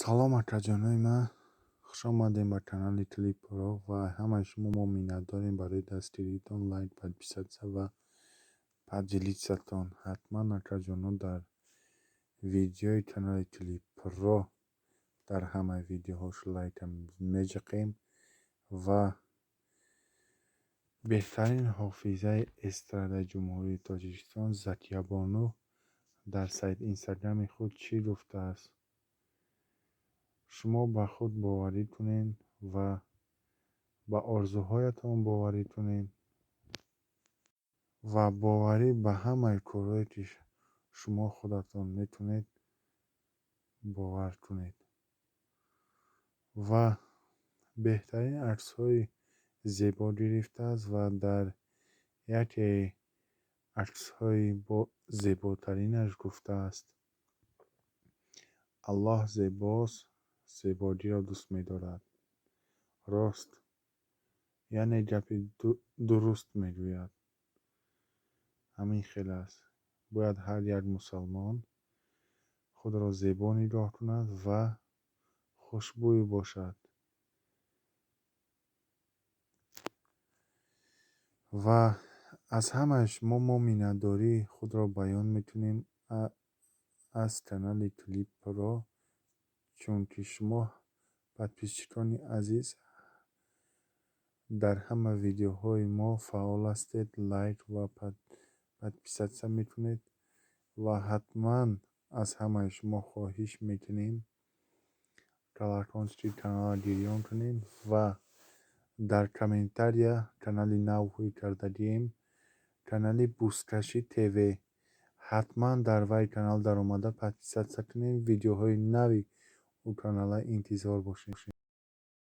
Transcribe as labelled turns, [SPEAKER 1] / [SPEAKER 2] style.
[SPEAKER 1] Салом, акаҷонои ман, хушомадем ба канали Клипро ва ҳамаи шумо мо миннатдорем барои дастгиритон, лайк, подписаться ва поделиться-тон. Ҳатман, акаҷоно, дар видеои канали Клипро дар ҳамаи видеоҳош лайка меҷиқем. Ва беҳтарин ҳофизаи эстрадаи Ҷумҳурии Тоҷикистон Закиябону дар сайти Инстаграми худ чӣ гуфтааст? Шумо ба худ боварӣ кунед ва ба орзуҳоятон боварӣ кунед ва боварӣ ба ҳамаи корҳое, ки шумо худатон метавонед, бовар кунед. Ва беҳтарин аксҳои зебо гирифтааст ва дар яке аксҳои зеботаринаш гуфтааст: «Аллоҳ зебост, зебогиро дӯст медорад». Рост, яъне гапи дуруст мегӯяд. Ҳамин хел аст. Бояд ҳар як мусалмон худро зебо нигоҳ кунад ва хушбӯй бошад. Ва аз ҳамаи шумо мо миннатдории худро баён мекунем аз канали Клипро, чунки шумо, подписчикони азиз, дар ҳама видеоҳои мо фаъол ҳастед, лайк ва подписаться мекунед. Ва ҳатман аз ҳамаи шумо хоҳиш мекунем, колокольчики каналро гирён кунед ва дар комментария канали нав ҳуй кардагием, канали Бузкашӣ ТВ. Ҳатман дар вай канал даромада, подписаться кунед, видеоҳои нави ӯ канала интизор бошед.